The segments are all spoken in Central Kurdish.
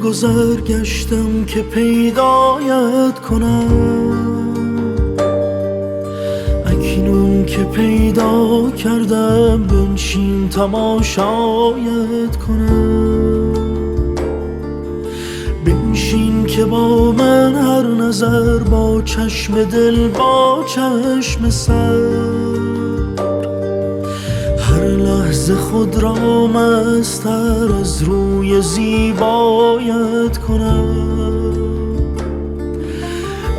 گذر گشتم که پیدایت کنم. اکنون که پیدا کردم بنشین تماشایت کنم. بنشین که با من هر نظر، با چشم دل، با چشم سر، هر لحظه خود را مستر از روی زیبایت کنم.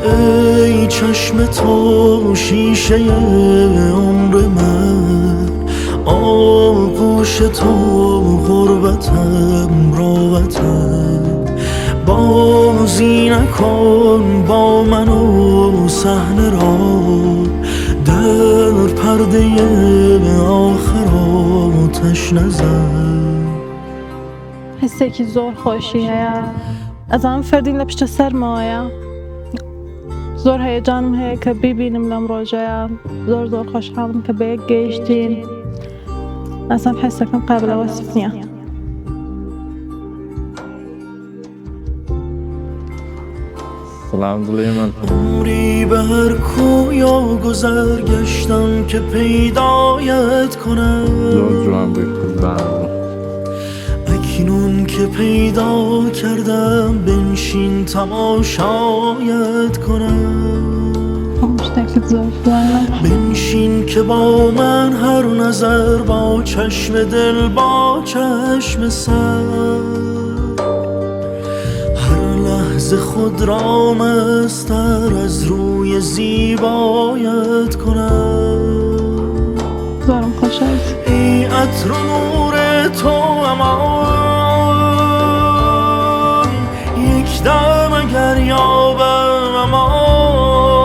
ای چشم تو شیشه عمر من، آغوش تو غربتم را وطن، بازی نکن با من و صحنه را، در پرده آخر آتش نزن. حسێکی زۆر خۆشی هەیە، ئەزانم فەردین لە پشتە سەرمەوەیە، زۆر هەیەجانم هەیە کە بیبینم لەم ڕۆژەیە، زۆر زۆر خۆشحاڵم کە بەیەک گەیشتین. ئەسان حسەکەم قابلە وەسف نییە. سلام دڵی من. عمری به هر کوی و گذر گشتم که پیدایت کنم. زۆر جوان بووی قوربان. اکنون که پیدا کردم بنشین تماشایت کنم. هەموو شتێکت زۆر جوانە. بنشین که با من هر نظر، با چشم دل، با چشم سر، هر لحظه خود را مستر از روی زیبایت کنم. زۆرم خۆشەویست. ای عطر و نور تو امان، یک دم اگر یابم امان،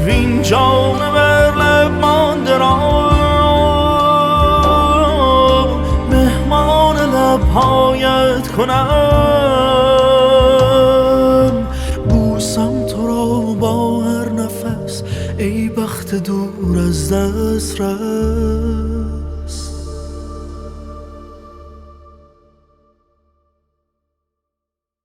وین جان بر لب مانده را مهمان لبهایت کنم. بوسم تو را با هر نفس ای بخت دور از دسترس.